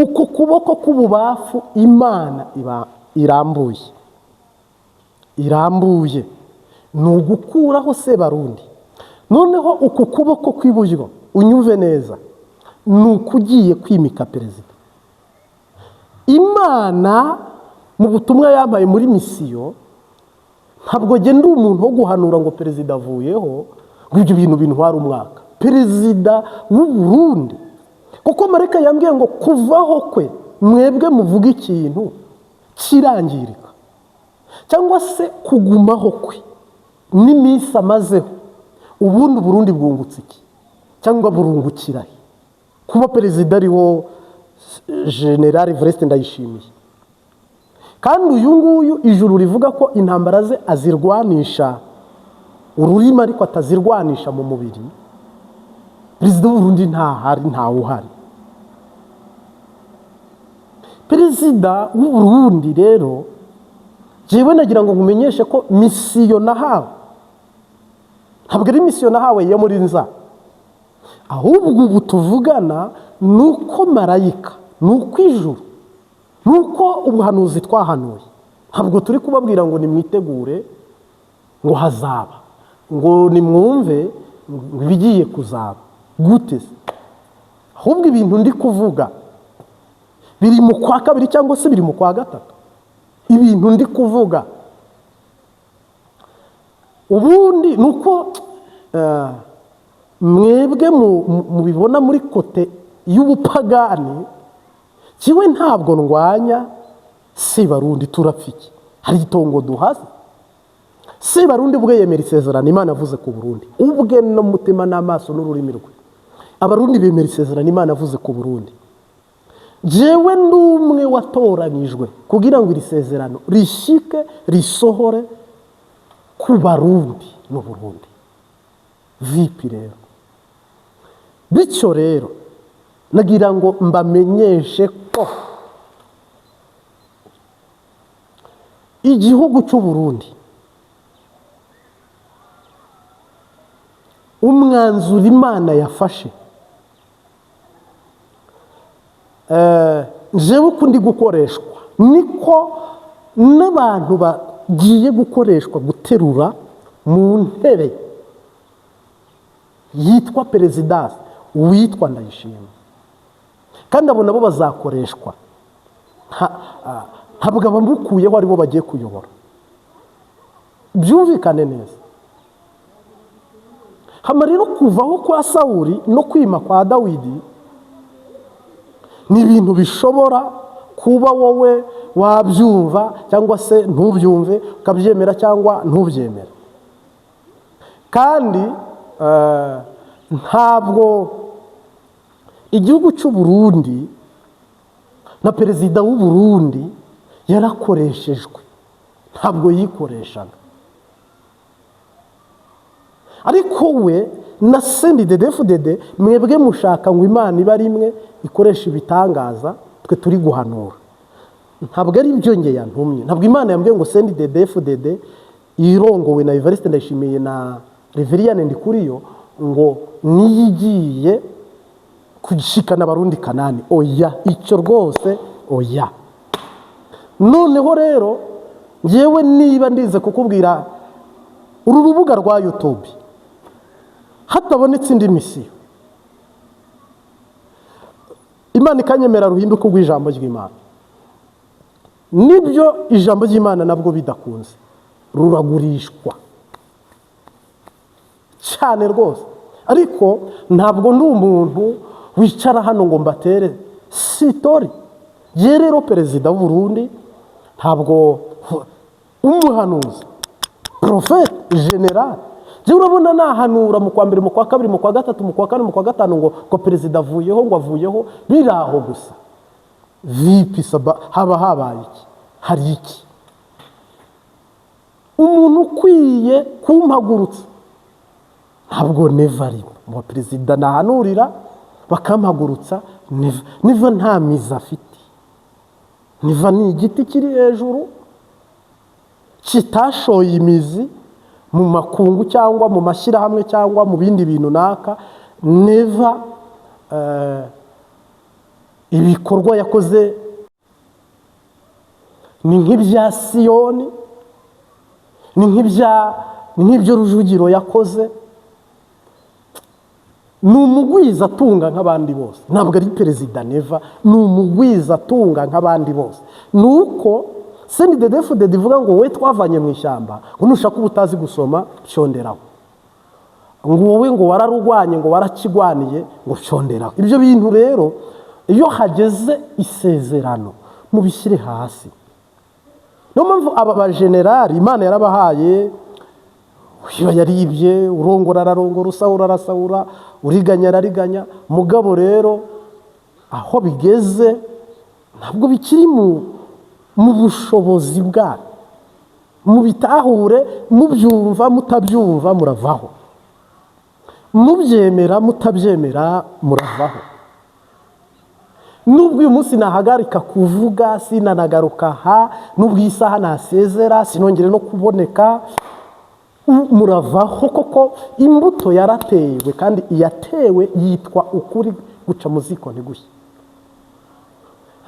Uku kuboko k'ububafu Imana iba irambuye, irambuye ni ugukuraho Sebarundi. Noneho uku kuboko kw'iburyo, unyumve neza, ni ukugiye kwimika perezida. Imana mu butumwa yampaye muri mission, ntabwo ndi umuntu wo guhanura ngo perezida avuyeho, ngo ibyo bintu bintwara umwaka. Perezida w'u Burundi, kuko marayika yambwiye ngo kuvaho kwe, mwebwe muvuga ikintu kirangirika, cyangwa se kugumaho kwe n'iminsi amazeho, ubundi Burundi bwungutse iki cyangwa burungukira he kuba perezida ariho Général Evariste Ndayishimiye? Kandi uyu nguyu ijuru rivuga ko intambara ze azirwanisha ururimi ariko atazirwanisha mu mubiri. Perezida w'Uburundi ntahari, ntawe uhari. Perezida w'Uburundi rero, njyewe nagira ngo nkumenyeshe ko mission nahawe ntabwo ari mission nahawe yo muri nza, ahubwo ubu tuvugana ni uko marayika, ni uko ijuru, ni uko ubuhanuzi twahanuye. Ntabwo turi kubabwira ngo nimwitegure ngo hazaba, ngo nimwumve ngo ibigiye kuzaba gute se? Ahubwo ibintu ndi kuvuga biri mu kwa kabiri cyangwa se biri mu kwa gatatu. Ibintu ndi kuvuga ubundi ni uko mwebwe mubibona muri côté y'ubupagani. Kiwe ntabwo ndwanya Sebarundi, turapfa iki? Hari itongo duhaze? Sebarundi ubwe yemera isezerano Imana avuze ku Burundi, ubwe n'umutima n'amaso n'ururimi rwe. Abarundi bemera isezerano Imana avuze ku Burundi. Jewe n'umwe watoranyijwe kugira ngo iri sezerano rishike, risohore ku Barundi n'Uburundi. Vipi rero? Bityo rero nagira ngo mbamenyeshe ko igihugu cy'u Burundi, umwanzuro Imana yafashe, jewe uko ndi gukoreshwa niko n'abantu bagiye gukoreshwa guterura mu ntebe yitwa perezidansi witwa Ndayishima, kandi abo nabo bazakoreshwa. Ntabwo abamukuyeho aribo bagiye kuyobora, byumvikane neza. Hama rero kuvaho kwa Sawuri no kwima kwa Dawidi ni ibintu bishobora kuba wowe wabyumva cyangwa se ntubyumve, ukabyemera cyangwa ntubyemere. Kandi ntabwo igihugu cy'u Burundi na perezida w'u Burundi yarakoreshejwe, ntabwo yikoreshaga. Ariko we na CNDD-FDD, mwebwe mushaka ngo Imana ibe ari imwe ikoresha ibitangaza, twe turi guhanura. Ntabwo ari byo nge yantumye. Ntabwo Imana yambwiye ngo CNDD-FDD irongowe na Evariste Ndayishimiye na Reveriyane Ndikuriyo ngo niyo igiye gushikana Abarundi Kanani. Oya, icyo rwose oya. Noneho rero ngewe niba ndize kukubwira uru rubuga rwa YouTube hatabonetse indi mission, Imana ikanyemera ruhinduka ubw'ijambo ry'Imana, nibyo ijambo ry'Imana nabwo bidakunze ruragurishwa cyane rwose. Ariko ntabwo ndi umuntu wicara hano ngo mbatere story. Ye rero perezida w'u Burundi, ntabwo umuhanuzi prophète général, jya urabona nahanura mu kwa mbere, mu kwa kabiri, mu kwa gatatu, mu kwa kane, mu kwa gatanu ngo perezida avuyeho, ngo avuyeho, biri aho gusa. Vipi saba, haba habaye iki? Hari iki? Umuntu ukwiye kumpagurutsa ntabwo Neva arimo mu perezida nahanurira bakampagurutsa. Neva, Neva nta mizi afite. Neva ni igiti kiri hejuru kitashoye imizi mu makungu cyangwa mu mashyirahamwe cyangwa mu bindi bintu naka. Neva Ibikorwa yakoze ni nk'ibya Siyoni, ni nk'ibyo Rujugiro yakoze. Ni umugwiza atunga nk'abandi bose. Ntabwo ari perezida Neva, ni umugwiza atunga nk'abandi bose. Ni uko CNDD-FDD ivuga ngo wowe twavanye mu ishyamba, ngo nushaka uba utazi gusoma cyonderaho, ngo wowe ngo wararurwanye, ngo warakigwaniye, ngo cyonderaho. Ibyo bintu rero, iyo hageze isezerano, mubishyire hasi. Niyo mpamvu aba bajenerali Imana yarabahaye. Uyu yaribye, urongora ararongora, usahura arasahura, uriganya arariganya. Mugabo rero aho bigeze ntabwo bikiri mu bushobozi bwayo. Mubitahure, mubyumva mutabyumva muravaho, mubyemera mutabyemera muravaho. Nubwo uyu munsi nahagarika kuvuga, sinanagaruka aha, nubwo iyi saha nasezera sinongere no kuboneka, muravaho, koko imbuto yaratewe, kandi iyatewe yitwa ukuri guca mu ziko ntigushye.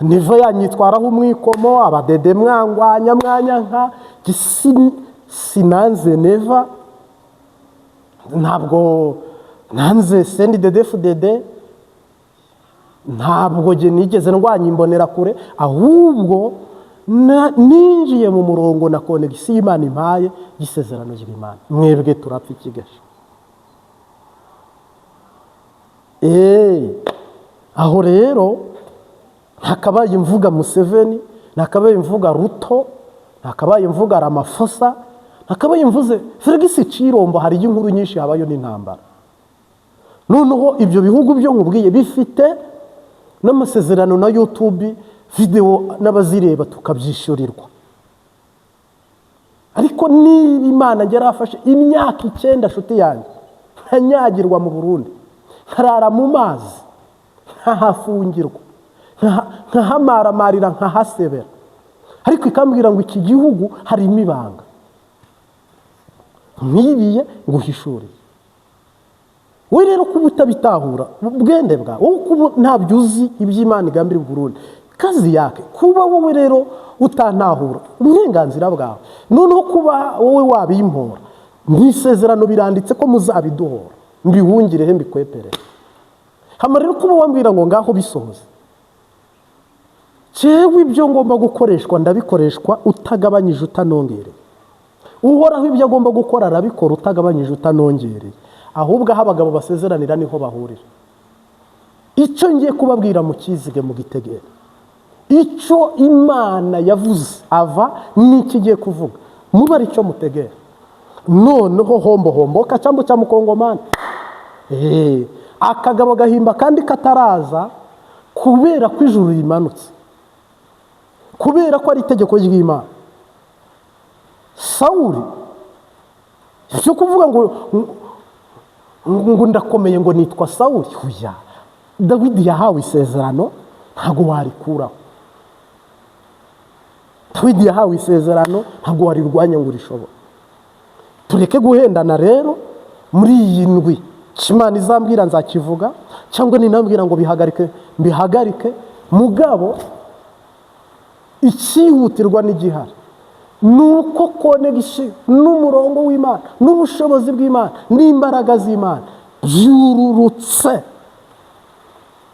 Niva yanyitwaraho umwikomo, abadede mwangwanya mwanyanka, sinanze Neva, ntabwo nanze CNDD-FDD, ntabwo njye nigeze ndwanya Imbonerakure. Ahubwo ninjiye mu murongo na connexion Imana impaye y'isezerano ry'Imana. Mwebwe turapfa ikigasha. Aho rero ntakabaye mvuga Museveni, ntakabaye mvuga Ruto, ntakabaye mvuga Ramaphosa, ntakabaye mvuze Felix Tshilombo. Hari inkuru nyinshi, habayo n'intambara. Noneho ibyo bihugu byo nkubwiye bifite n'amasezerano na YouTube, videwo n'abazireba tukabyishyurirwa. Ariko niba Imana yarafashe imyaka 9, nshuti yanjye, nkanyagirwa mu Burundi, nkarara mu mazi, nkahafungirwa, nkahamaramarira, nkahasebera, ariko ikambwira ngo iki gihugu harimo ibanga nk'ibiye nguhishuriye, we rero kuba utabitahura, ubwende bwawe, wowe kuba ntabyo uzi iby'Imana igambira Burundi, kazi yake. Kuba wowe rero utantahura, uburenganzira bwawe. Noneho kuba wowe wabimpora, mu isezerano biranditse ko muzabiduhora, mbihungirehe, mbikweperere. Hama rero kuba wambwira ngo ngaho bisohoze, jewe ibyo ngomba gukoreshwa ndabikoreshwa utagabanyije utanongereye. Uhoraho ibyo agomba gukora arabikora utagabanyije utanongereye. Ahubwo aho abagabo basezeranira niho bahurira. Icyo ngiye kubabwira mu kizige, mu gitegere, icyo Imana yavuze ava n'icyo igiye kuvuga, muba ari cyo mutegera. Noneho hombo homboka cyangwa cya mukongomani, akagabo gahimba kandi kataraza, kubera ko ijuru rimanutse, kubera ko ari itegeko ry'Imana. Sawuri cyo kuvuga ngo ndakomeye, ngo nitwa Sawuri, huya. Dawidi yahawe isezerano, ntabwo warikuraho. Dawidi yahawe isezerano, ntabwo warirwanya ngo urishobore. Tureke guhendana rero. Muri iyi ndwi Imana izambwira nzakivuga, cyangwa ninambwira ngo bihagarike mbihagarike. Mugabo icyihutirwa n'igihari ni uko connexion n'umurongo w'Imana n'ubushobozi bw'Imana n'imbaraga z'Imana byururutse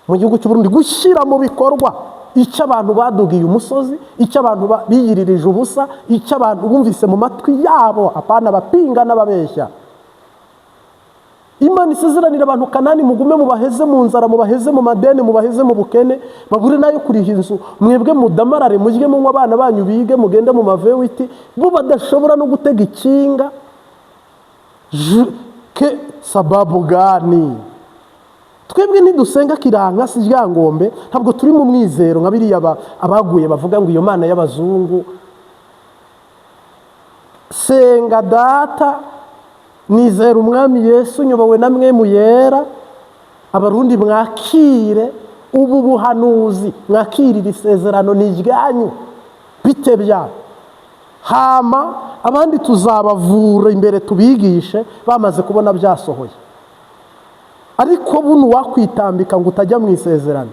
mu gihugu cy'u Burundi, gushyira mu bikorwa icyo abantu badugiye umusozi, icyo abantu biyiririje ubusa, icyo abantu bumvise mu matwi yabo, apana abapinga n'ababeshya. Imana isezeranira abantu Kanani, mugume mubaheze mu nzara, mubaheze mu madeni, mubaheze mu bukene, babure nayo kuriha inzu, mwebwe mudamarare, mujye munywa, abana banyu bige, mugende mu ma V8, bo badashobora no gutega ikinga. Ke sababu gani? Twebwe ntidusenga kiranka si Ryangombe, ntabwo turi mu mwizero nka biriya abaguye bavuga ngo iyo mana y'abazungu. Senga data, nizera Umwami Yesu, nyobowe na mwe muyera. Abarundi, mwakire ubu buhanuzi, mwakirire isezerano, ni iryanyu bite byanyu. Hama abandi tuzabavura imbere, tubigishe bamaze kubona byasohoye. Ariko buno wakwitambika ngo utajya mu isezerano.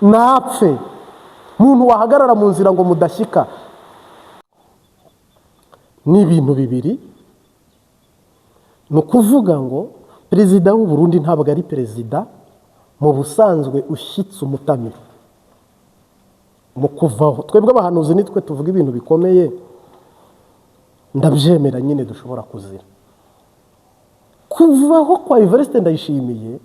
Napfe umuntu wahagarara mu nzira ngo mudashyika. Ni ibintu bibiri. Ni ukuvuga ngo perezida w'u Burundi ntabwo ari perezida mu busanzwe ushyitse umutamiro mu kuvaho. Twebwe abahanuzi nitwe tuvuga ibintu bikomeye, ndabyemera nyine, dushobora kuzira. Kuvaho kwa Evariste Ndayishimiye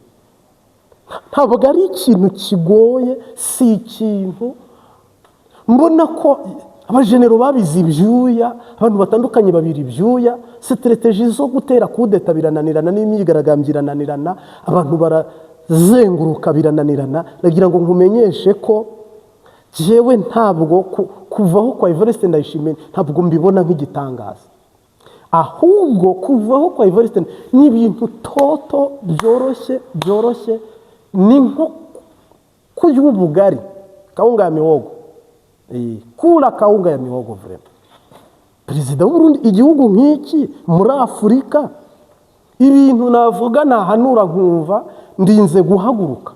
ntabwo ari ikintu kigoye, si ikintu mbona ko abajenero babize ibyuya, abantu batandukanye babira ibyuya. Stratégie zo gutera kudeta birananirana, n'imyigaragambyo irananirana, abantu barazenguruka birananirana. Ndagira ngo nkumenyeshe ko jewe ntabwo kuvaho kwa Evariste Ndayishimiye ntabwo mbibona nk'igitangaza. Ahubwo kuvaho kwa Evariste ni ibintu toto byoroshye byoroshye, ni nko kurya ubugari, kawunga ya mihogo. Kula kawunga ya mihogo vraiment. Perezida w'Uburundi, igihugu nk'iki muri Afurika, ibintu navuga nahanura nkumva ndinze guhaguruka,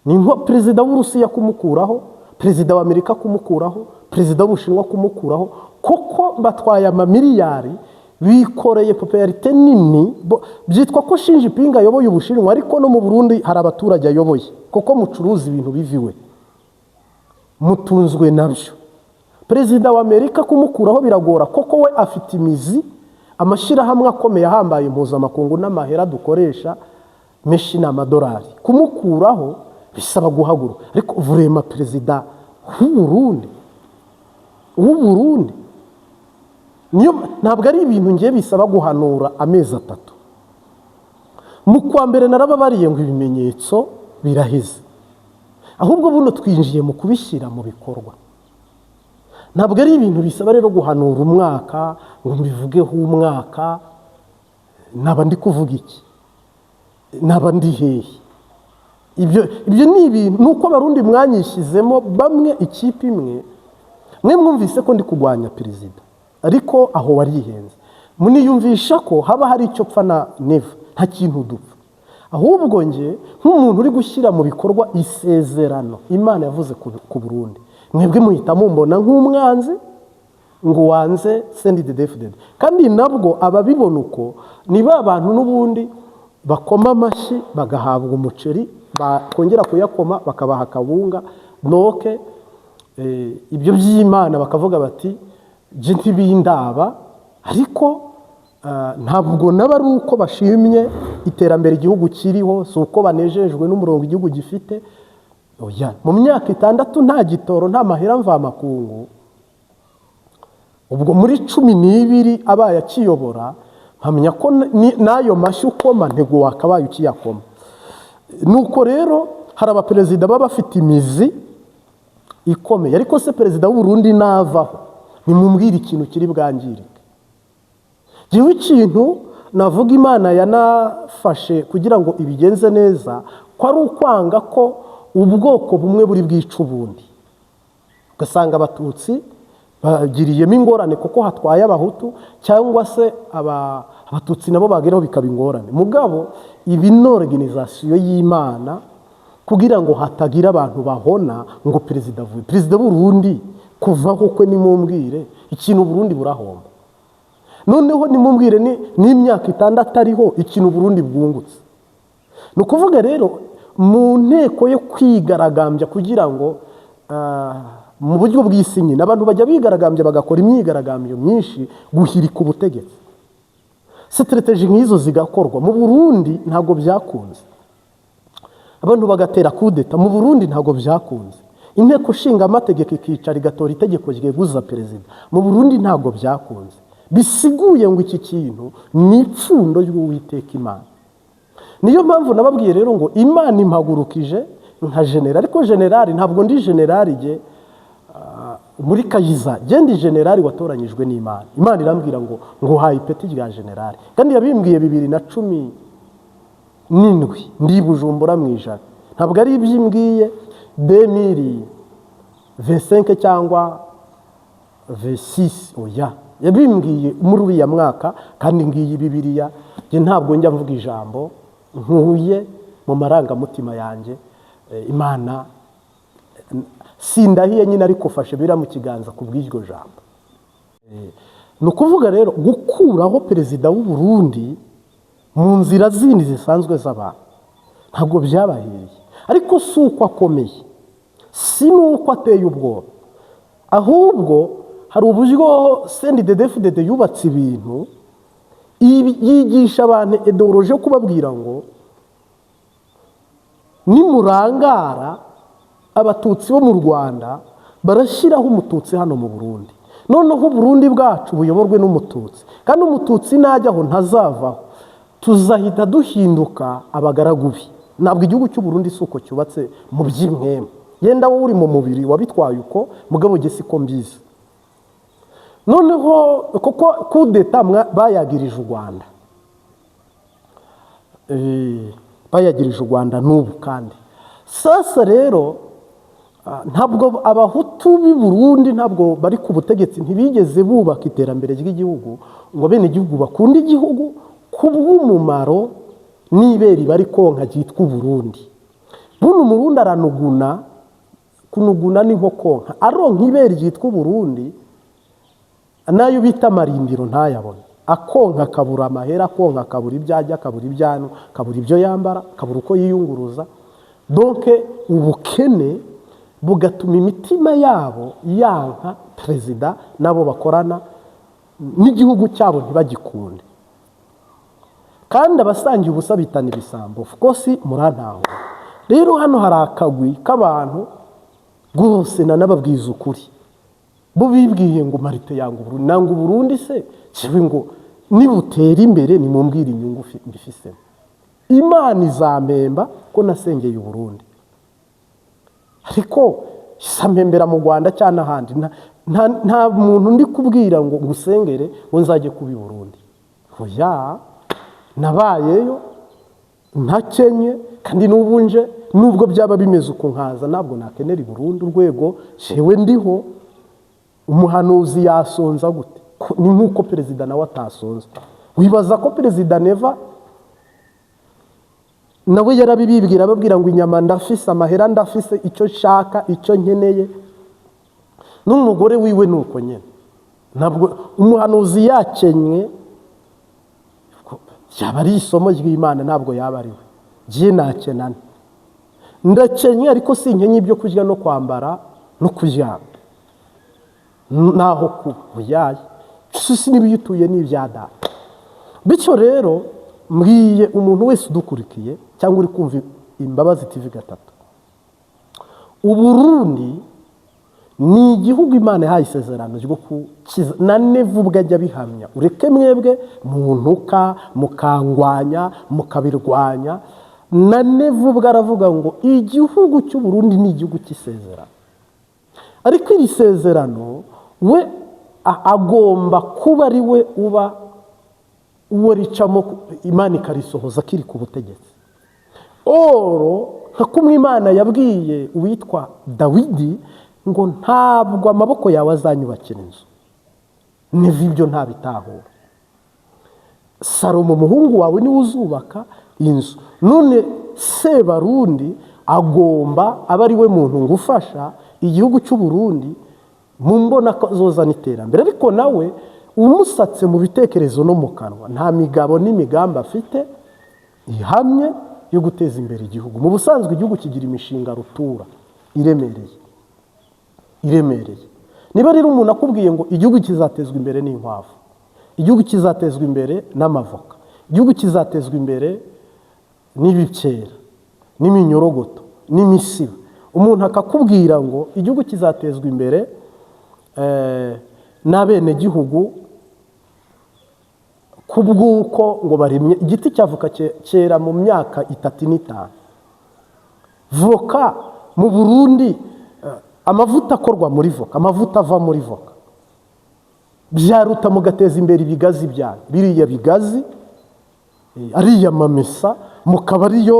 ni nko perezida w'Uburusiya kumukuraho, perezida wa Amerika kumukuraho, perezida w'Ubushinwa kumukuraho, kuko batwaye amamiliyari, bikoreye popularité nini. Byitwa ko Xi Jinping ayoboye Ubushinwa, ariko no mu Burundi hari abaturage ayoboye, kuko mucuruza ibintu biviwe, mutunzwe nabyo. Perezida wa Amerika kumukuraho biragora, kuko we afite imizi, amashyirahamwe akomeye ahambaye impuzamakungu n'amahera dukoresha menshi ni amadolari. Kumukuraho bisaba guhaguruka. Ariko vraiment perezida w'Uburundi, w'Uburundi, niyo ntabwo ari ibintu ngiye bisaba guhanura amezi 3. Mu kwa mbere narababariye ngo ibimenyetso biraheze, ahubwo buno twinjiye mu kubishyira mu bikorwa. Ntabwo ari ibintu bisaba rero guhanura umwaka ngo mbivugeho umwaka. Naba ndi kuvuga iki? Naba ndi hehe? Ibyo ni ibintu, ni uko Abarundi mwanyishyizemo bamwe, ikipe imwe, mwe mwumvise ko ndi kurwanya perezida, ariko aho warihenze. Muniyumvisha ko haba hari icyo pfa na Neva. Nta kintu dupfa. Ahubwo nge nk'umuntu uri gushyira mu bikorwa isezerano Imana yavuze ku Burundi, mwebwe muhita mumbona nk'umwanzi ngo wanze CNDD-FDD. Kandi nabwo ababibona uko ni ba bantu n'ubundi bakoma amashyi bagahabwa umuceri, bakongera kuyakoma bakabaha akawunga noke. Ibyo by'Imana bakavuga bati jye ntibindaba. Ariko ntabwo naba ari uko bashimye iterambere igihugu kiriho, si uko banejejwe n'umurongo igihugu gifite. Oya, mu myaka 6 nta gitoro, nta mahera mvamakungu, ubwo muri 12 abaye akiyobora, mpamya ko n'ayo mashyi ukoma ntego wakabaye ukiyakoma. Nuko rero hari abaperezida baba bafite imizi ikomeye. Ariko se perezida w'Uburundi navaho, nimubwire ikintu kiri bwangirike? Njyewe ikintu navuga Imana yanafashe kugira ngo ibigenze neza, ko ari ukwanga ko ubwoko bumwe buri bwica ubundi, ugasanga Abatutsi bagiriyemo ingorane kuko hatwaye Abahutu, cyangwa se Abatutsi nabo bageraho bikaba ingorane. Mugabo ibi ni organisation y'Imana kugira ngo hatagira abantu bahona ngo perezida avuye. Perezida w'Uburundi kuvaho kwe, nimumbwire ikintu Burundi burahomba. Noneho nimumbwire n'imyaka 6 ariho, ikintu Burundi bwungutse. Ni ukuvuga rero mu nteko yo kwigaragambya kugira ngo mu buryo bw'isi nyine abantu bajya bigaragambya, bagakora imyigaragambyo myinshi guhirika ubutegetsi, stratégie nk'izo zigakorwa. Mu Burundi ntabwo byakunze, abantu bagatera kudeta. Mu Burundi ntabwo byakunze, inteko ishinga amategeko ikicara igatora itegeko ryeguza perezida. Mu Burundi ntabwo byakunze. Bisiguye ngo iki kintu ni ipfundo ry'Uwiteka Imana. Niyo mpamvu nababwiye rero ngo Imana impagurukije nka generali. Ariko generali, ntabwo ndi generali jye muri Kayiza, jye ndi generali watoranyijwe n'Imana. Imana irambwira ngo nguhaye ipeti rya generali, kandi yabimbwiye 2017 ndi Bujumbura mu ijana. Ntabwo ari ibyo imbwiye 2025 cyangwa 26, oya, yabimbwiye muri uriya mwaka. Kandi ngiyi Bibiliya. Njye ntabwo njya mvuga ijambo nkuye mu marangamutima yanjye. Imana sindahiye nyine, ariko fashe bira mu kiganza ku bw'iryo jambo. Ni ukuvuga rero gukuraho perezida w'u Burundi mu nzira zindi zisanzwe z'abantu ntabwo byabahiriye, ariko si uko akomeye, si n'uko ateye ubwoba, ahubwo hari uburyo CNDD-FDD yubatse ibintu, yigisha abantu idéologie yo kubabwira ngo nimurangara Abatutsi bo mu Rwanda barashyiraho Umututsi hano mu Burundi, noneho Uburundi bwacu buyoborwe n'Umututsi, kandi Umututsi najyaho ntazavaho, tuzahita duhinduka abagaragu be. Ntabwo igihugu cy'u Burundi si uko cyubatse mu by'imwemu. Yenda wowe uri mu mubiri wabitwaye uko, mugabo jye siko mbizi. Noneho kuko kudeta bayagirije u Rwanda, bayagirije u Rwanda n'ubu. Kandi sasa rero ntabwo Abahutu b'i Burundi, ntabwo bari ku butegetsi, ntibigeze bubaka iterambere ry'igihugu ngo bene igihugu bakunde igihugu kubw'umumaro n'ibere bari konka ryitwa Uburundi. Buno Umurundi aranuguna, kunuguna ni nko konka, aronka ibere ryitwa Uburundi, nayo bita amarindiro ntayabone, akonka akabura amahera, akonka akabura ibyo arya, akabura ibyo anywa, akabura ibyo yambara, akabura uko yiyunguruza. Donc ubukene bugatuma imitima yabo yanka perezida n'abo bakorana, n'igihugu cyabo ntibagikunde. Kandi abasangiye ubusa bitana ibisambo, of course murantahura. Rero hano hari akagwi k'abantu rwose, nanababwiza ukuri, bo bibwiye ngo marite yanga Uburundi, nanga Uburundi se kibi ngo nibutera imbere, nimumbwire inyungu mbifisemo. Imana izampemba ko nasengeye Uburundi, ariko isampembera mu Rwanda cyangwa n'ahandi. Nta muntu ndi kubwira ngo ngusengere ngo nzajye kuba i Burundi. Oya, nabayeyo ntakenye, kandi n'ubu nje, nubwo byaba bimeze uku nkaza, ntabwo nakenera i Burundi. Urwego jewe ndiho, umuhanuzi yasonza gute? Ni nk'uko perezida nawe atasonza. Wibaza ko perezida Neva nawe yarabibibwira, ababwira ngo inyama ndafise, amahera ndafise, icyo nshaka, icyo nkeneye? N'umugore wiwe ni uko nyine. Ntabwo umuhanuzi yakenywe yaba ari isomo ry'Imana, ntabwo yaba ari we. Jye nakenana, ndakenye, ariko sinkenye ibyo kurya no kwambara no kuryama naho kuba. Oyaye, si niba iyo utuye ni ibya data. Bityo rero mbwiye umuntu wese udukurikiye cyangwa uri kumva Imbabazi TV gatatu, Uburundi ni igihugu Imana yahaye isezerano ryo gukiza, na Neva ubwo ajya abihamya. Ureke mwebwe muntuka, mukangwanya, mukabirwanya, na Neva ubwo aravuga ngo igihugu cy'u Burundi ni igihugu cy'isezerano, ariko iri sezerano we agomba kuba ari we uba uwo ricamo, Imana ikarisohoza akiri ku butegetsi. Oro nka kumwe Imana yabwiye uwitwa Dawidi ngo ntabwo amaboko yawe azanyubakira inzu. Niva ibyo ntabitahura. Salomo umuhungu wawe niwe uzubaka inzu. None Sebarundi agomba aba ari we muntu ngufasha igihugu cy'u Burundi mu mbona ko azozana iterambere, ariko nawe umusatse mu bitekerezo no mu kanwa, nta migabo n'imigambi afite ihamye yo guteza imbere igihugu. Mu busanzwe igihugu kigira imishinga rutura iremereye, iremereye. Niba rero umuntu akubwiye ngo igihugu kizatezwa imbere n'inkwavu, igihugu kizatezwa imbere n'amavoka, igihugu kizatezwa imbere n'ibikera n'iminyorogoto n'imisiba, umuntu akakubwira ngo igihugu kizatezwa imbere n'abenegihugu ku bw'uko ngo barimye igiti cya voka cyera mu myaka 3 n'5, voka mu Burundi, amavuta akorwa muri voka, amavuta ava muri voka, byaruta mugateza imbere ibigazi byanyu, biriya bigazi, ariya mamesa, mukaba ariyo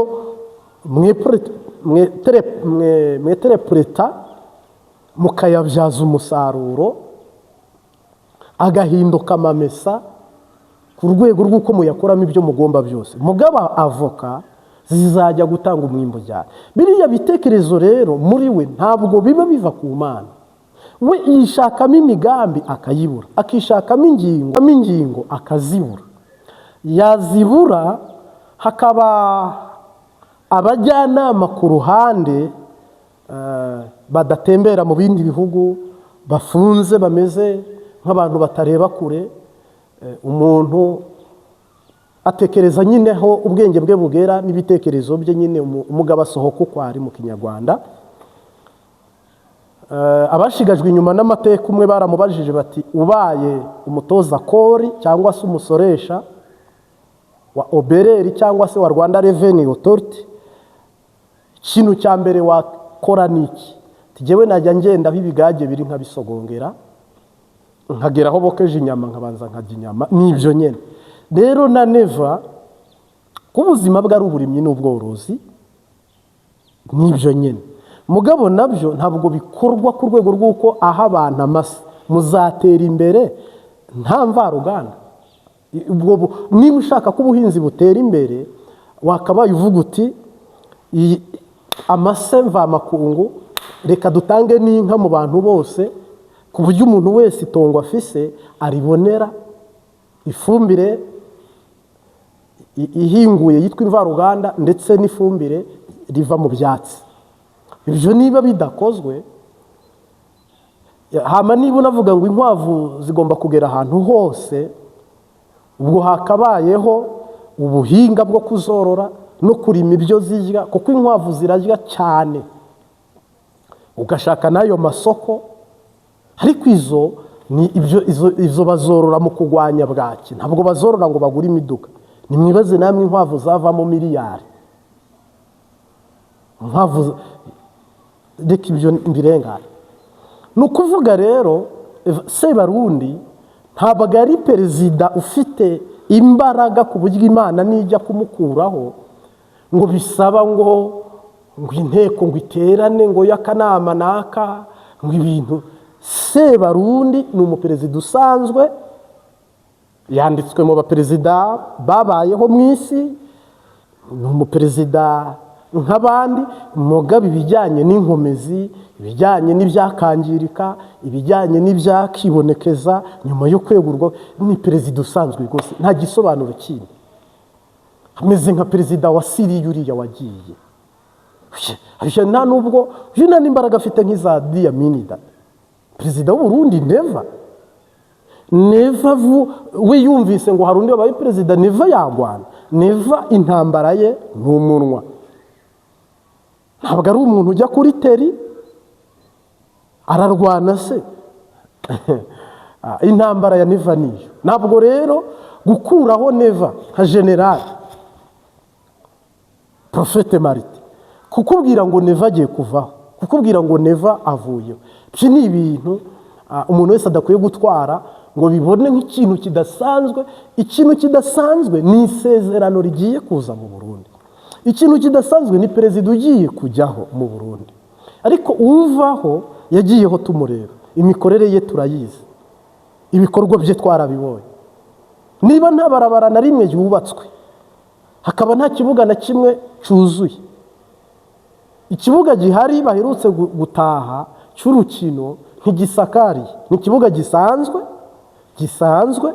mweterepureta, mukayabyaza umusaruro agahinduka amamesa ku rwego rw'uko muyakoramo ibyo mugomba byose. Mugaba avoka Zizajya gutanga umwimbo cyane. Biriya bitekerezo rero muri we ntabwo biba biva ku Mana. We yishakamo imigambi akayibura, akishakamo ingingo akazibura, yazibura hakaba abajyanama ku ruhande badatembera mu bindi bihugu, bafunze, bameze nk'abantu batareba kure. Umuntu atekereza nyine aho ubwenge bwe bugera n'ibitekerezo bye nyine. Umugabo asohoka uko ari mu Kinyarwanda. Abashigajwe inyuma n'amateka, umwe baramubajije bati: "Ubaye umutoza kori cyangwa se umusoresha wa OBR cyangwa se wa Rwanda Revenue Authority, ikintu cya mbere wakora ni iki?" Jyewe najya ngenda aho ibigage biri nkabisogongera, nkagera aho bokeje inyama nkabanza nkarya inyama. Nibyo nyine rero na Neva, ko ubuzima bwe ari uburimyi n'ubworozi, nibyo nyine. Mugabo nabyo ntabwo bikorwa ku rwego rw'uko aha abantu amase muzatera imbere nta mvaruganda. Niba ushaka ko ubuhinzi butera imbere, wakabaye uvuga uti: "Amase mvamakungu, reka dutange n'inka mu bantu bose, ku buryo umuntu wese itongo afise aribonera ifumbire ihinguye yitwa imvaruganda, ndetse n'ifumbire riva mu byatsi." Ibyo niba bidakozwe, hama niba unavuga ngo inkwavu zigomba kugera ahantu hose, ubwo hakabayeho ubuhinga bwo kuzorora no kurima ibyo zirya, kuko inkwavu zirarya cyane, ugashaka n'ayo masoko. Ariko izo ni ibyo, izo bazorora mu kurwanya bwaki, ntabwo bazorora ngo bagure imiduga. Nimwibaze namwe inkwavu zavamo miliyari. Inkwavu, reka ibyo mbirengane. Ni ukuvuga rero, Sebarundi ntabwo ari perezida ufite imbaraga ku buryo Imana nijya kumukuraho ngo bisaba ngo inteko ngo iterane, ngo y'akanama naka, ngo ibintu. Sebarundi ni umuperezida usanzwe, yanditswe mu baperezida babayeho mu isi, ni umuperezida nk'abandi. Mugabo ibijyanye n'inkomezi, ibijyanye n'ibyakangirika, ibijyanye n'ibyakibonekeza nyuma yo kwegurwa, ni perezida usanzwe rwose, nta gisobanuro kindi. Ameze nka perezida wa Siriya uriya wagiye. Nta nubwo nta n'imbaraga afite nk'iza Idi Amin Dada. Perezida w'Uburundi Neva, Neva we yumvise ngo hari undi wabaye perezida, Neva yagwana. Neva intambara ye ni umunwa, ntabwo ari umuntu ujya kuri terrain ararwana se. Intambara ya Neva niyo. Ntabwo rero gukuraho Neva nka generali Porofete Marite, kukubwira ngo Neva agiye kuvaho, kukubwira ngo Neva avuyeho, ibyo ni ibintu umuntu wese adakwiye gutwara ngo bibone nk'ikintu kidasanzwe. Ikintu kidasanzwe ni isezerano rigiye kuza mu Burundi. Ikintu kidasanzwe ni perezida ugiye kujyaho mu Burundi. Ariko uvaho yagiyeho tumureba, imikorere ye turayizi, ibikorwa bye twarabibonye. Niba nta barabara na rimwe yubatswe, hakaba nta kibuga na kimwe cyuzuye, ikibuga gihari baherutse gutaha cy'urukino ntigisakariye, ni ikibuga gisanzwe gisanzwe.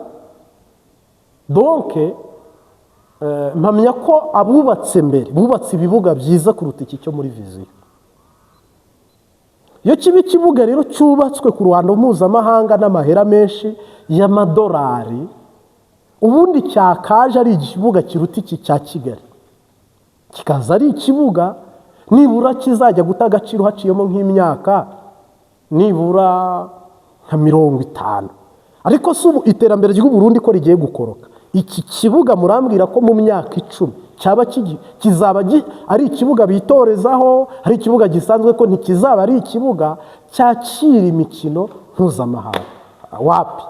Donc mpamya ko abubatse mbere bubatse ibibuga byiza kuruta iki cyo muri Vision. Iyo kiba ikibuga rero cyubatswe ku ruhando mpuzamahanga n'amahera menshi y'amadolari, ubundi cyakaje ari ikibuga kiruta iki cya Kigali, kikaza ari ikibuga nibura kizajya guta agaciro haciyemo nk'imyaka nibura nka 50. Ariko si ubu iterambere ry'u Burundi ko rigiye gukoroka, iki kibuga murambwira ko mu myaka 10 cyaba kizaba ari ikibuga bitorezaho, ari ikibuga gisanzwe, ko ntikizaba ari ikibuga cyakira imikino mpuzamahanga? Wapi,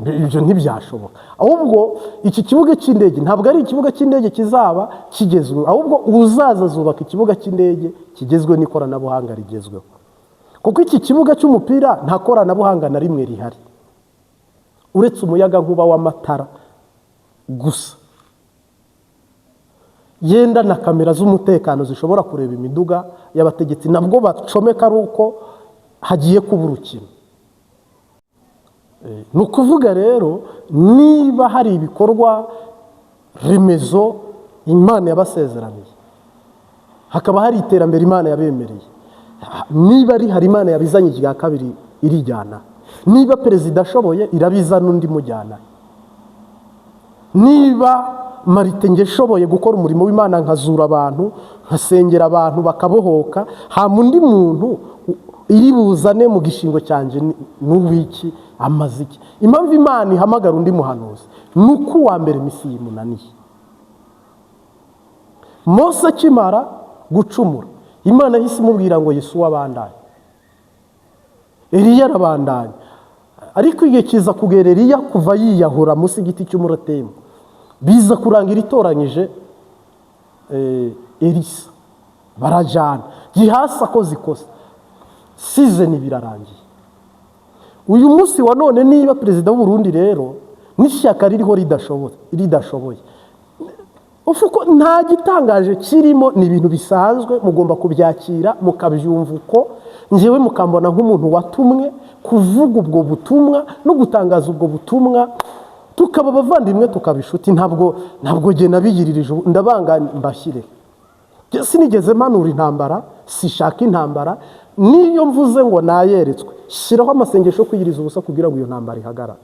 ibyo ntibyashoboka. Ahubwo iki kibuga cy'indege ntabwo ari ikibuga cy'indege kizaba kigezweho, ahubwo uzaza azubaka ikibuga cy'indege kigezweho n'ikoranabuhanga rigezweho, kuko iki kibuga cy'umupira nta koranabuhanga na rimwe rihari uretse umuyagankuba w'amatara gusa. Yenda na kamera z'umutekano zishobora kureba imiduga y'abategetsi, nabwo bacomeka ari uko hagiye kuba urukino. Ni ukuvuga rero, niba hari ibikorwa remezo Imana yabasezeraniye, hakaba hari iterambere Imana yabemereye, niba rihari, Imana yabizanye irya kabiri irijyana. Niba perezida ashoboye, irabizana undi mujyana. Niba marite nge ashoboye gukora umurimo w'Imana, nkazura abantu, nkasengera abantu bakabohoka, hama undi muntu iri buzane mu gishingo cyanjye n'uwiki amaze iki? Impamvu Imana ihamagara undi muhanuzi ni uko uwa mbere mission imunaniye. Mose akimara gucumura, Imana yahise imubwira ngo Yesu wabandanye. Eliya arabandanya, ariko igihe kiza kugera Eliya kuva yiyahura munsi y'igiti cy'umurotemu, biza kurangira itoranyije Elisa, barajyana. Gihasi akoze ikosa, season birarangiye. Uyu munsi wa none, niba perezida w'u Burundi rero n'ishyaka ririho ridashoboye, uko nta gitangaje kirimo, ni ibintu bisanzwe, mugomba kubyakira mukabyumva uko. Ngewe mukambona nk'umuntu watumwe kuvuga ubwo butumwa no gutangaza ubwo butumwa, tukaba abavandimwe, tukaba inshuti. Ntabwo njye nabiyiririje ubu, ndabanga mbashyire. Njye sinigeze mpanura intambara, sishaka intambara. Niyo mvuze ngo nayeretswe, shyiraho amasengesho yo kwiyiriza ubusa kugira ngo iyo ntambara ihagarare.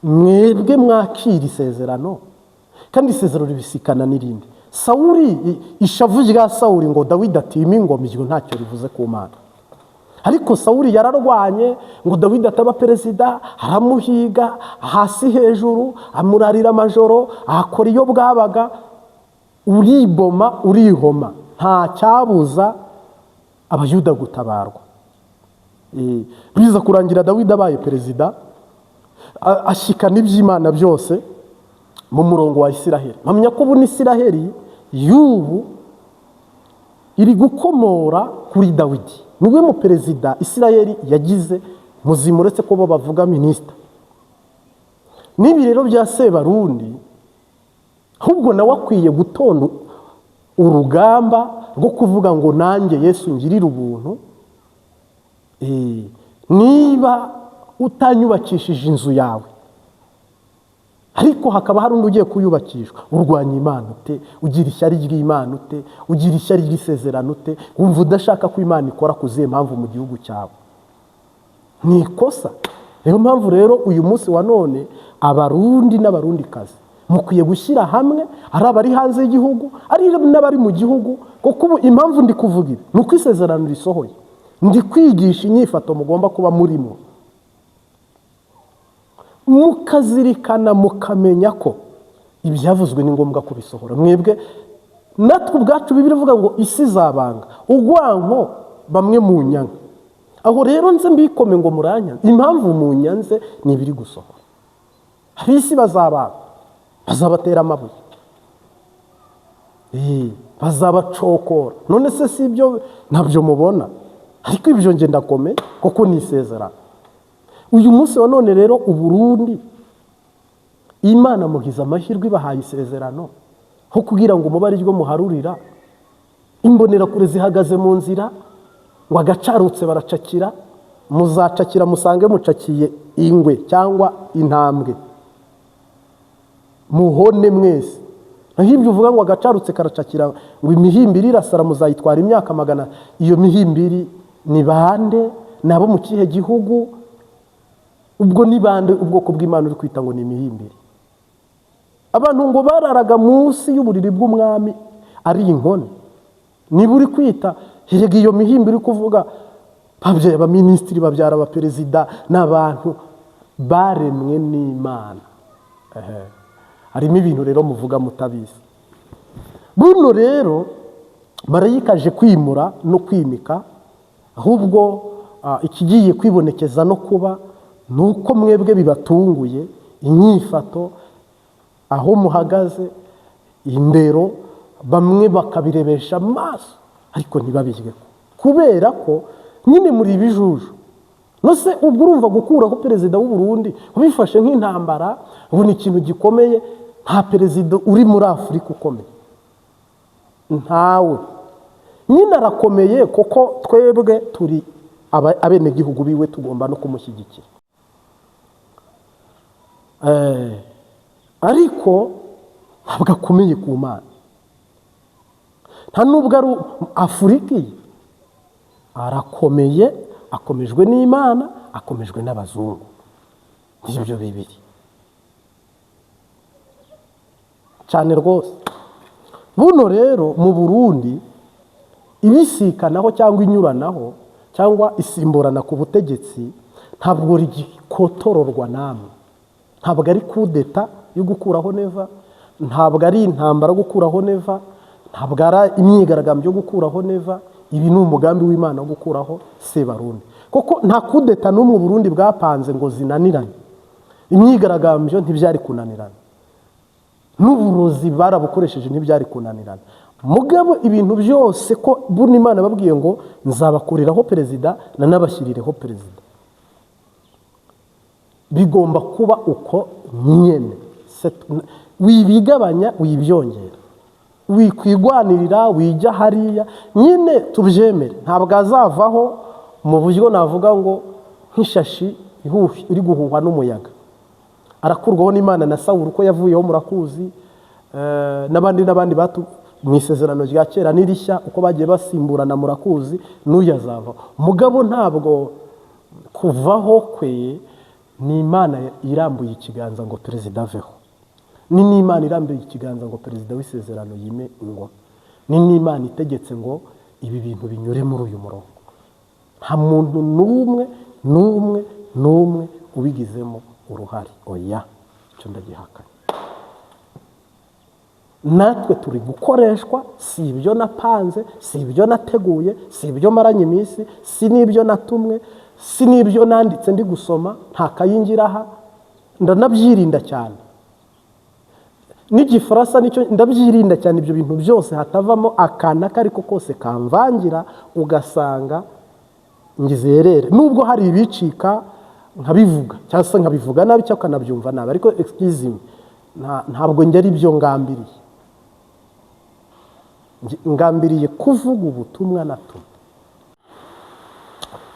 Mwebwe mwakira isezerano, kandi isezerano ribisikana n'irindi. Sawuri, ishavu rya Sawuri ngo Dawidi atima ingoma, iryo ntacyo rivuze ku Mana. Ariko Sawuri yararwanye ngo Dawidi ataba perezida, aramuhiga hasi hejuru, amurarira amajoro, akora iyo bwabaga. Uriboma, urihoma, nta cyabuza Abayuda gutabarwa. Biza kurangira Dawidi abaye perezida, ashyikana iby'Imana byose mu murongo wa Isiraheli. Mpamya ko ubu n'Isiraheli y'ubu iri gukomora kuri Dawidi. Niwe mu perezida Isiraheli yagize muzima, uretse ko bo bavuga minisita. N'ibi rero bya Sebarundi, ahubwo nawe akwiye gutonda urugamba rwo kuvuga ngo nanjye Yesu ngirire ubuntu. Niba utanyubakishije inzu yawe, ariko hakaba hari undi ugiye kuyubakishwa, urwanya Imana ute? Ugira ishyari ry'Imana ute? Ugira ishyari ry'isezerano ute? Wumva udashaka ko Imana ikora ku zihe mpamvu mu gihugu cyawe? Ni ikosa. Niyo mpamvu rero uyu munsi wa none Abarundi n'Abarundikazi mukwiye gushyira hamwe, ari abari hanze y'igihugu, ari n'abari mu gihugu, kuko ubu impamvu ndi kuvuga ibi ni uko isezerano risohoye. Ndi kwigisha inyifato mugomba kuba murimo, mukazirikana, mukamenya ko ibyavuzwe ni ngombwa kubisohora. Mwebwe natwe ubwacu, Bibiliya ivuga ngo isi izabanga urwanko bamwe mu nyanka. Aho rero nze mbikome ngo muranyanze, impamvu mu nyanze ni ibiri gusohora. Ab'isi bazabanga, bazabatera amabuye, bazabacokora. None se si ibyo ntabyo mubona? Ariko ibyo nge ndakomeye kuko ni isezerano. Uyu munsi wa none rero, Uburundi Imana mugize amahirwe, ibahaye isezerano, aho kugira ngo mube ariryo muharurira. Imbonerakure zihagaze mu nzira ngo agacarutse baracakira. Muzacakira musange mucakiye ingwe cyangwa intambwe, muhone mwese. Naho ibyo uvuga ngo agacarutse karacakira, ngo imihimbiri irasara, muzayitwara imyaka magana. Iyo mihimbiri ni bande? Ni abo mu kihe gihugu? Ubwo ni bande ubwoko bw'Imana uri kwita ngo ni imihimbiri? Abantu ngo bararaga munsi y'uburiri bw'umwami ari inkone. Niba uri kwita, erega iyo mihimbiri uri kuvuga babyaye abaminisitiri, babyara abaperezida, n'abantu baremwe n'Imana. Ehe. Harimo ibintu rero muvuga mutabizi. Buno rero marayika aje kwimura no kwimika. Ahubwo ikigiye kwibonekeza no kuba ni uko mwebwe bibatunguye, inyifato, aho muhagaze, indero, bamwe bakabirebesha amaso ariko ntibabirye, kubera ko nyine muri ibijuju. Nose ubwo urumva gukuraho perezida w'u Burundi ubifashe nk'intambara, ubu ni ikintu gikomeye. Nta perezida uri muri Afurika ukomeye, ntawe. Nyine arakomeye kuko twebwe turi abenegihugu biwe, tugomba no kumushyigikira. Ariko ntabwo akomeye ku Mana, nta nubwo ari Afurika iyi. Arakomeye, akomejwe n'Imana, akomejwe n'abazungu, n'ibyo bibiri cyane rwose. Buno rero mu Burundi ibisikanaho cyangwa inyuranaho cyangwa isimburana ku butegetsi ntabwo rigikotororwa namwe. Ntabwo ari kudeta yo gukuraho Neva, ntabwo ari intambara yo gukuraho Neva, ntabwo ari imyigaragambyo yo gukuraho Neva. Ibi ni umugambi w'Imana wo gukuraho Sebarundi, kuko nta kudeta n'umwe Burundi bwapanze ngo zinanirane. Imyigaragambyo ntibyari kunanirana, n'uburozi barabukoresheje ntibyari kunanirana. Mugabo ibintu byose ko buno Imana babwiye ngo nzabakuriraho perezida nanabashyirireho perezida, bigomba kuba uko nyene. Wibigabanya, wibyongera, wikwigwanirira, wijya hariya nyine tubyemere. Ntabwo azavaho mu buryo navuga ngo nk'ishashi iri guhuhwa n'umuyaga. Arakurwaho n'Imana. Na Sawuli uko yavuyeho murakuzi, n'abandi n'abandi mu isezerano rya kera n'irishya uko bagiye basimburana murakuzi, n'uyu azavaho. Mugabo ntabwo kuvaho kwe ni Imana irambuye ikiganza ngo perezida aveho, ni n'Imana irambuye ikiganza ngo perezida w'isezerano yime ingoma, ni n'Imana itegetse ngo ibi bintu binyure muri uyu murongo. Nta muntu n'umwe n'umwe n'umwe ubigizemo uruhare, oya, icyo ndagihakanye. Natwe turi gukoreshwa, si ibyo napanze, si ibyo nateguye, si ibyo maranye iminsi, si n'ibyo natumwe, si n'ibyo nanditse ndi gusoma. Nta kayingira aha, ndanabyirinda cyane. N'igifaransa nicyo ndabyirinda cyane, ibyo bintu byose hatavamo akana ako ariko kose kamvangira ugasanga ngizerere. Nubwo hari ibicika nkabivuga cyangwa se nkabivuga nabi cyangwa ukanabyumva nabi, ariko excuse me, ntabwo njye ari byo ngambiriye. Ngambiriye kuvuga ubutumwa natumwe.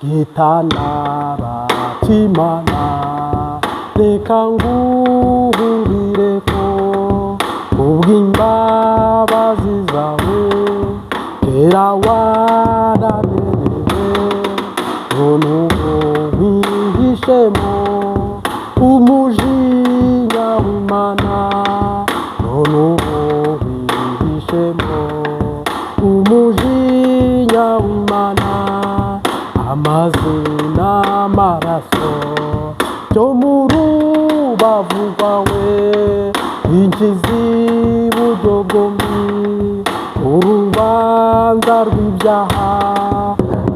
Gitandara cy'Imana, reka nguhurire ko kubw'imbabazi zawe kera warameneye, none ubu wihishemo umujinya w'Imana, none ubu wihishemo umujinya w'Imana. Amazi n'amaraso byo mu rubavu rwawe binkiza iburyo bwombi urubanza rw'ibyaha,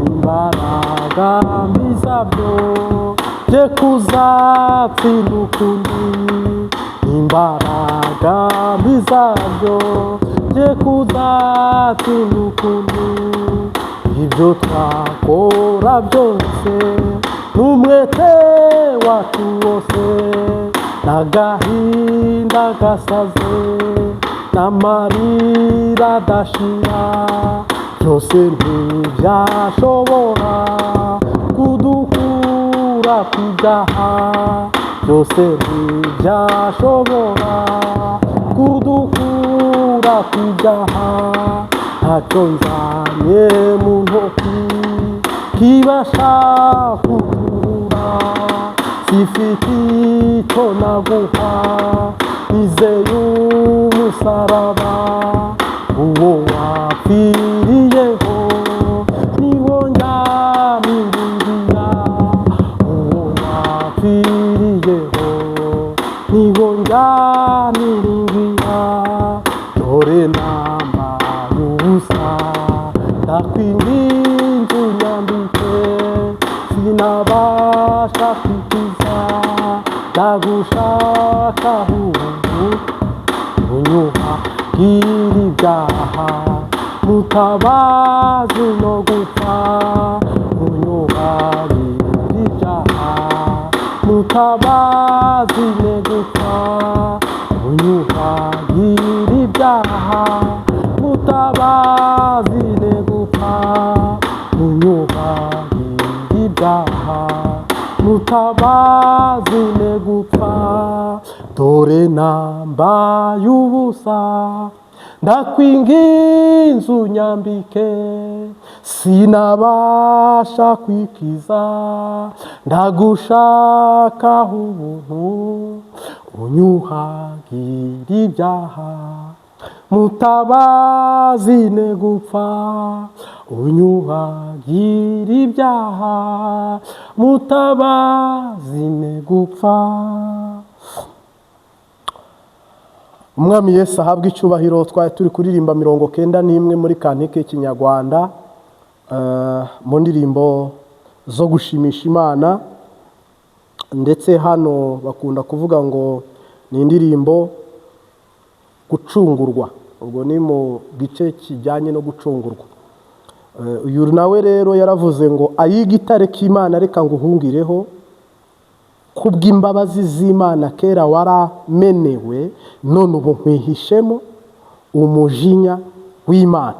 imbaraga mbi zabyo bye kuzatsinda ukundi, imbaraga mbi zabyo bye kuzatsinda ukundi. Ibyo twakora byose n'umwete wacu wose n'agahinda gasaze n'amarira adashira, byose ntibyashobora kudukura ku byaha, byose ntibyashobora kudukura ku byaha. Ntacyo nzanye mu ntoki kibasha kuturura, sifite icyo naguha, nizeye umusaraba uwo wapfiriyeho, niwo njyamiringira, uwo wapfiriyeho niwo njyamiringira. Dore nambaye ubusa, ndakwinginze unyambike, sinabasha kwikiza, ndagushaka ubu, unyuha gira ibyaha, mutabazi no gupfa, unyuha gira ibyaha, mutabazi ne gupfa, unyuha. Unyuhagire ibyaha, mutabazi ne gupfa. Dore nambaye ubusa, ndakwinginze unyambike. Sinabasha kwikiza, ndagushakaho ubuntu. Unyuhagire ibyaha, mutabazi ne gupfa. Unyuhagire ibyaha, mutabazi ne gupfa. Umwami Yesu ahabwa icyubahiro. Twari turi kuririmba 91 muri cantique y'ikinyarwanda, mu ndirimbo zo gushimisha Imana. Ndetse hano bakunda kuvuga ngo ni indirimbo gucungurwa, ubwo ni mu gice kijyanye no gucungurwa. Uyu nawe rero yaravuze ngo: "Ay'igitare k'Imana, reka nguhungireho. Kubw'imbabazi z'Imana kera waramenewe, none ubu nkwihishemo umujinya w'Imana."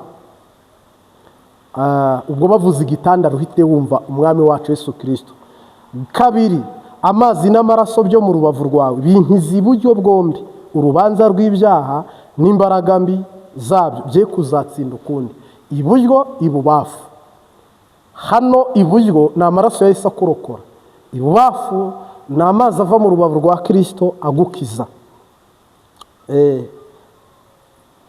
Ubwo bavuze igitanda, ruhite wumva Umwami wacu Yesu Kirisito. Kabiri, amazi n'amaraso byo mu rubavu rwawe binkiza iburyo bwombi. Urubanza rw'ibyaha n'imbaraga mbi zabyo bye kuzatsinda ukundi. Iburyo, ibubafu. Hano iburyo ni amaraso yahise akurokora, ibubafu ni amazi ava mu rubavu rwa Kirisito agukiza.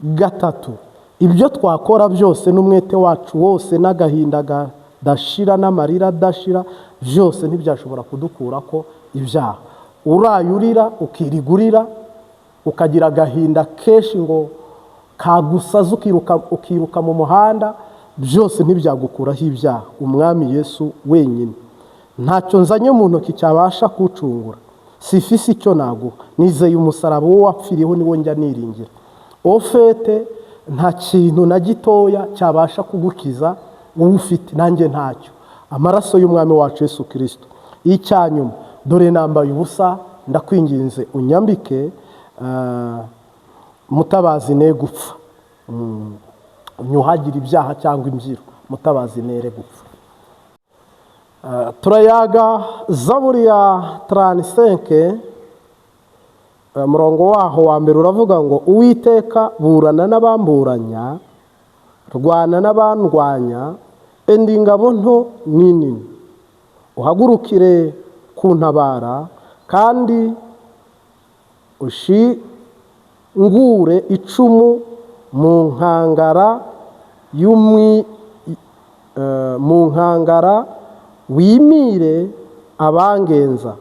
Gatatu, ibyo twakora byose n'umwete wacu wose n'agahinda kadashira n'amarira adashira, byose ntibyashobora kudukura ko ibyaha. Uraye urira, ukirigurira, ukagira agahinda kenshi ngo kagusaza, ukiruka, ukiruka mu muhanda, byose ntibyagukuraho ibyaha. Umwami Yesu wenyine. Ntacyo nzanye mu ntoki cyabasha kucungura, sifise icyo naguha. Nizeye umusaraba wo wapfiriyeho, niwo njya niringira. Au fait, nta kintu na gitoya cyabasha kugukiza wowe ufite, nanjye ntacyo. Amaraso y'Umwami wacu Yesu Kirisito. Icyanyuma, dore nambaye ubusa, ndakwinginze unyambike, mutabazi ne gupfa. Nyuhagire ibyaha cyangwa imbyiro, mutabazi nere gupfa. Turayaga Zaburi ya 35, umurongo waho wa mbere uravuga ngo: "Uwiteka, burana n'abamburanya, rwana n'abandwanya, enda ingabo nto n'inini. Uhagurukire kuntabara, kandi ushingure icumu mu nkangara y'umwi mu nkangara, wimire abangenza.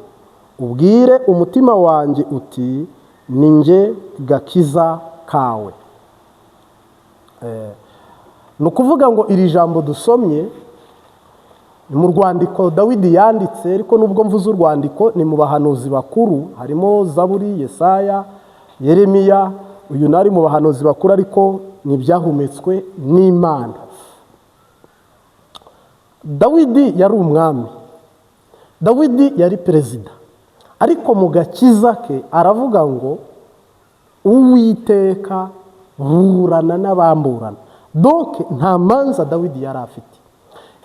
Ubwire umutima wanjye uti: 'Ni njye gakiza kawe.'" Ni ukuvuga ngo iri jambo dusomye ni mu rwandiko Dawidi yanditse, ariko nubwo mvuze urwandiko, ni mu bahanuzi bakuru. Harimo Zaburi, Yesaya, Yeremiya. Uyu nari mu bahanuzi bakuru, ariko ni ibyahumetswe n'Imana. Dawidi yari umwami, Dawidi yari perezida, ariko mu gakiza ke aravuga ngo: "Uwiteka, burana n'abamburana." Donc nta manza Dawidi yari afite,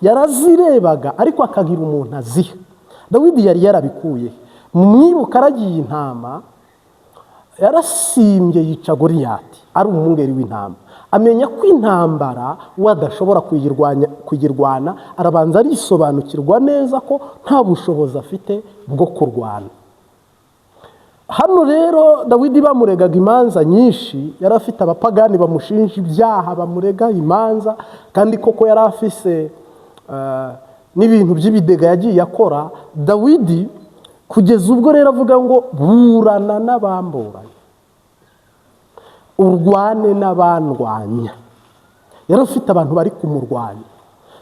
yarazirebaga ariko akagira umuntu aziha. Dawidi yari yarabikuye mwibuka aragiye intama, yarasimbye yica Goriyati ari umwungeri w'intama. Amenya ko intambara we adashobora kuyirwana, arabanza arisobanukirwa neza ko nta bushobozi afite bwo kurwana. Hano rero Dawidi bamuregaga imanza nyinshi. Yari afite abapagani bamushinja ibyaha, bamurega imanza, kandi koko yari afise n'ibintu by'ibidega yagiye akora Dawidi. Kugeza ubwo rero avuga ngo: "Burana n'abamburanya, urwane n'abandwanya." Yari afite abantu bari kumurwanya.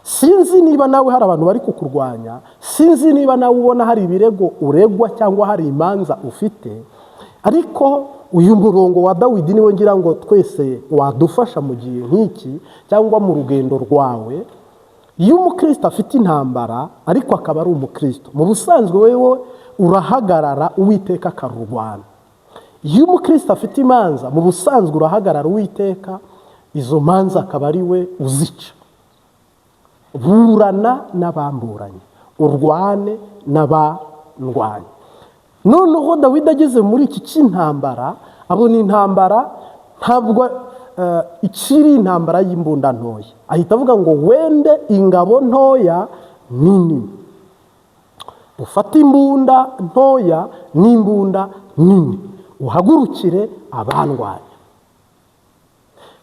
Sinzi niba nawe hari abantu bari kukurwanya, sinzi niba nawe ubona hari ibirego uregwa cyangwa hari imanza ufite, ariko uyu murongo wa Dawidi niwo ngira ngo twese wadufasha mu gihe nk'iki cyangwa mu rugendo rwawe. Iyo umukristo afite intambara ariko akaba ari umukristo, mu busanzwe wewe urahagarara, Uwiteka akarurwana. Iyo umukristo afite imanza, mu busanzwe urahagarara, Uwiteka izo manza akaba ari we uzica. Burana n'abamburanye, urwane n'abandwanya. Noneho Dawidi ageze muri iki cy'intambara, abona intambara ntabwo ikiri intambara y'imbunda ntoya. Ahita avuga ngo: "Wende ingabo ntoya nini, ufate imbunda ntoya n'imbunda nini, uhagurukire abandwanya,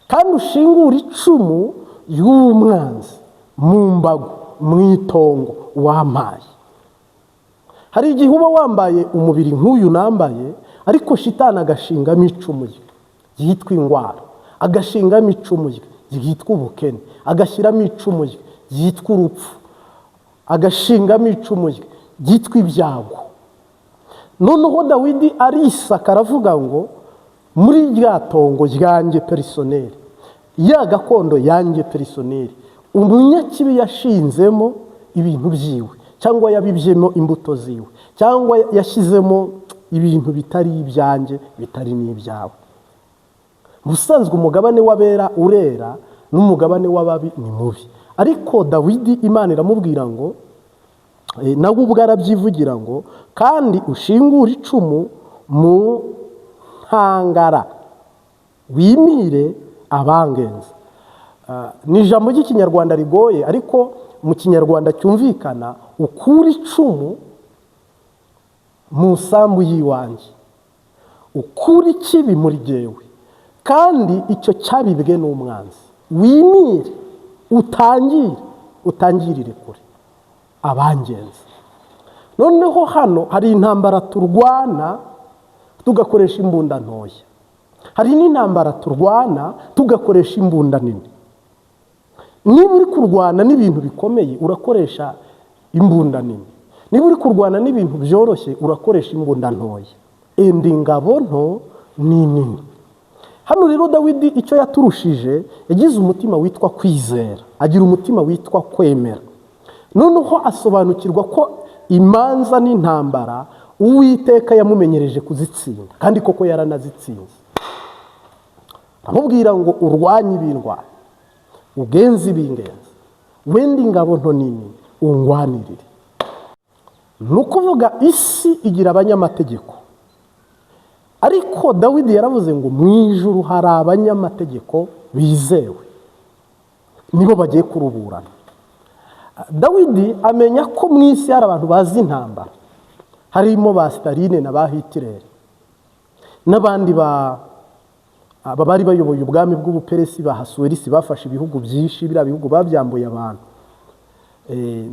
kandi ushingure icumu y'umwanzi mu mbago, mu itongo wampaye." Hari igihe uba wambaye umubiri nk'uyu nambaye, ariko Shitani agashingamo icumu rye ryitwa indwara, agashingamo icumu rye ryitwa ubukene, agashyiramo icumu rye ryitwa urupfu, agashingamo icumu rye ryitwa ibyago. Noneho Dawidi arisaka, aravuga ngo: "Muri rya tongo ryanjye personnel, ya gakondo yanjye personnel, umunyakibi yashinzemo ibintu byiwe, cyangwa yabibyemo imbuto ziwe, cyangwa yashyizemo ibintu bitari ibyanjye, bitari n'ibyawe." Mu busanzwe umugabane w'abera urera, n'umugabane w'ababi ni mubi. Ariko Dawidi, Imana iramubwira ngo, nawe ubwo arabyivugira ngo: "Kandi ushingure icumu mu ntangara, wimire abangenza." Ni ijambo ry'Ikinyarwanda rigoye, ariko mu Kinyarwanda cyumvikana: ukure icumu mu isambu y'iwanjye, ukure ikibi muri jyewe, kandi icyo cyabibwe n'umwanzi, wimire, utangire, utangirire kure abangenza. Noneho hano hari intambara turwana tugakoresha imbunda ntoya, hari n'intambara turwana tugakoresha imbunda nini. Niba uri kurwana n'ibintu bikomeye, urakoresha imbunda nini. Niba uri kurwana n'ibintu byoroshye, urakoresha imbunda ntoya. Enda ingabo nto ni nini. Hano rero Dawidi icyo yaturushije, yagize umutima witwa kwizera, agira umutima witwa kwemera. Noneho asobanukirwa ko imanza n'intambara Uwiteka yamumenyereje kuzitsinda, kandi koko yaranazitsinze. Aramubwira ngo: "Urwanye ibindwanya, ugenze ibingenzi, wenda ingabo nto nini, ungwanirire." Ni ukuvuga isi igira abanyamategeko, ariko Dawidi yaravuze ngo: "Mu ijuru hari abanyamategeko bizewe, nibo bagiye kuruburana." Dawidi amenya ko mu isi hari abantu bazi intambara, harimo ba Sitaline na ba Hitireri n'abandi aba bari bayoboye ubwami bw'Ubuperesi, ba Hasuwerisi, bafashe ibihugu byinshi. Biriya bihugu babyambuye abantu.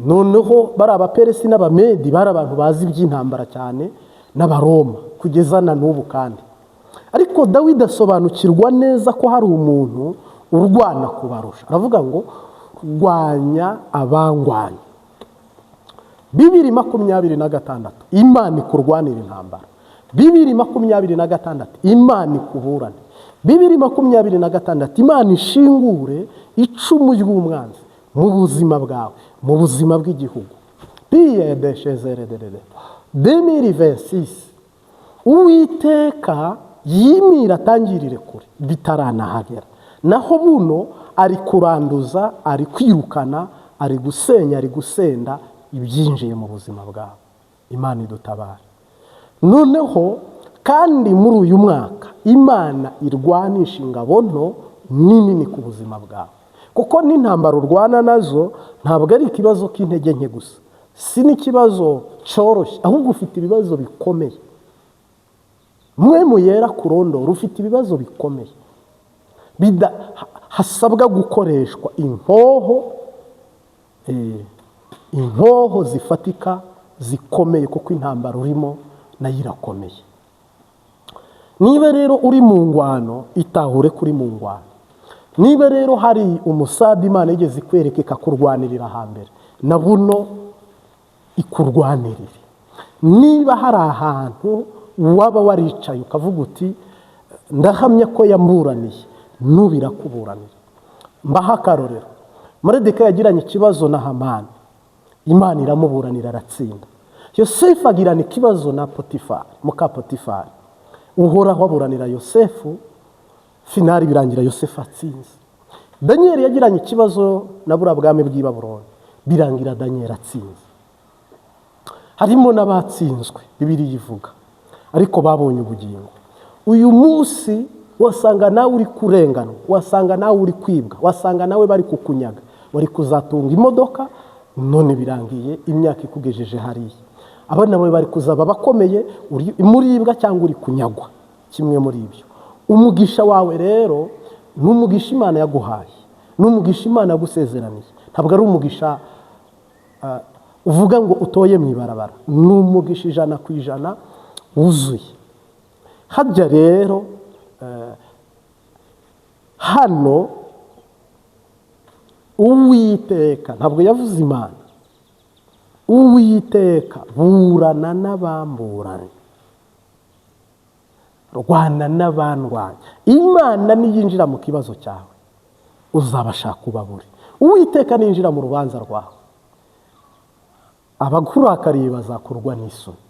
Noneho bari Abaperesi n'Abamedi, bari abantu bazi iby'intambara cyane, n'Abaroma kugeza na n'ubu. Kandi ariko Dawidi asobanukirwa neza ko hari umuntu urwana kubarusha. Aravuga ngo: "Rwanya abangwanya." 2026, Imana ikurwanira intambara. 2026, Imana ikuburane. 2026, Imana ishingure icumu ry'umwanzi mu buzima bwawe, mu buzima bw'igihugu. Piyedeshezerederede 2026, Uwiteka yimira, atangirire kure bitaranahagera. Naho buno ari kuranduza, ari kwirukana, ari gusenya, ari gusenda ibyinjiye mu buzima bwawe. Imana idutabara. Noneho kandi muri uyu mwaka Imana irwanisha ingabo nto n'inini ku buzima bwawe, kuko n'intambara urwana nazo ntabwo ari ikibazo k'intege nke gusa, si n'ikibazo cyoroshye, ahubwo ufite ibibazo bikomeye. Mwe muyera kurondora, ufite ibibazo bikomeye hasabwa gukoreshwa inkoho, inkoho zifatika zikomeye, kuko intambara urimo nayo irakomeye. Niba rero uri mu ngwano, itahure kuri mu ngwano. Niba rero hari umusada Imana yigeze ikwereka ikakurwanirira hambere, na buno ikurwanirire. Niba hari ahantu waba waricaye ukavuga uti: "Ndahamya ko yamburaniye," n'ubu irakuburanira. Mbaho akarorero: Moridekayi yagiranye ikibazo na Hamani, Imana iramuburanira, aratsinda. Yosefu agirana ikibazo na Potifari, muka Potifari, Uhoraho aburanira Yosefu, finale birangira Yosefu atsinze. Daniyeli yagiranye ikibazo na buriya bwami bw'i Babuloni, birangira Daniyeli atsinze. Harimo n'abatsinzwe, Bibiliya ivuga, ariko babonye ubugingo. Uyu munsi wasanga nawe uri kurenganwa, wasanga nawe uri kwibwa, wasanga nawe bari kukunyaga, wari kuzatunga imodoka none birangiye imyaka ikugejeje hariya. Abana bawe bari kuzaba bakomeye, uri muribwa cyangwa uri kunyagwa, kimwe muri ibyo. Umugisha wawe rero ni umugisha Imana yaguhaye, ni umugisha Imana yagusezeraniye. Ntabwo ari umugisha uvuga ngo utoye mu ibarabara, ni umugisha 100% wuzuye. Hajya rero hano Uwiteka ntabwo yavuze Imana. Uwiteka burana n'abamburanye, rwana n'abandwanya. Imana niyinjira mu kibazo cyawe uzabashaka ubabure. Uwiteka ninjira mu rubanza rwawe, abakurakariye bazakorwa n'isoni.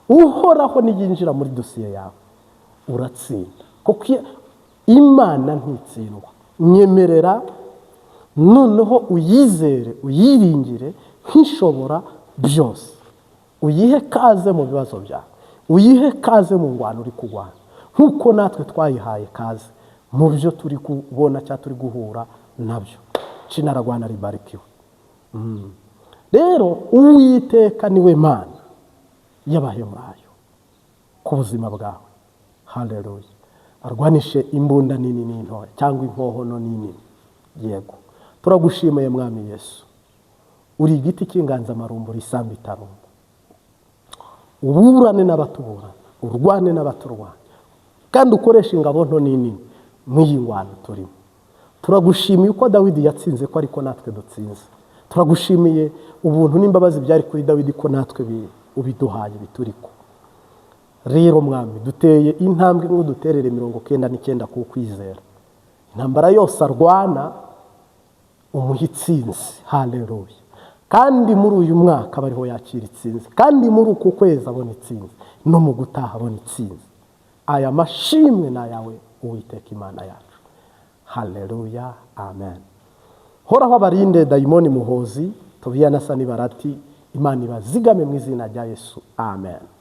Uhoraho niyinjira muri dosiye yawe uratsinda, kuko Imana ntitsindwa. Nyemerera noneho uyizere, uyiringire nk'ishobora byose, uyihe kaze mu bibazo byawe, uyihe kaze mu ngwano uri kurwana, nk'uko natwe twayihaye kaze mu byo turi kubona cyangwa turi guhura nabyo. Jina la Bwana libarikiwe. Rero Uwiteka niwe Mana y'Abaheburayo ku buzima bwawe. Haleluya. Arwanishe imbunda nini n'intoya cyangwa inkohono nini. Yego, turagushimiye Mwami Yesu, uri igiti cy'inganzamarumbu isambu itarumba. Uburane n'abatuburana, urwane n'abaturwanya, kandi ukoresha ingabo nto n'inini mw'iyi ngwano turimo. Turagushimiye uko Dawidi yatsinze, ko ariko natwe dutsinze. Turagushimiye ubuntu n'imbabazi byari kuri Dawidi, ko natwe ubiduhaye bituriko. Rero Mwami, duteye intambwe nk'uduterere 99 ku kwizera. Intambara yose arwana umuha itsinzi. Haleluya. Kandi muri uyu mwaka bariho yakira itsinzi, kandi muri uku kwezi abona itsinzi, no mu gutaha abona itsinzi. Aya mashimwe ni ayawe, Uwiteka Imana yacu. Haleluya, amen. Horaho abarinde dayimoni muhozi Tobiya na Sanibarati. Imana ibazigame mu izina rya Yesu, amen.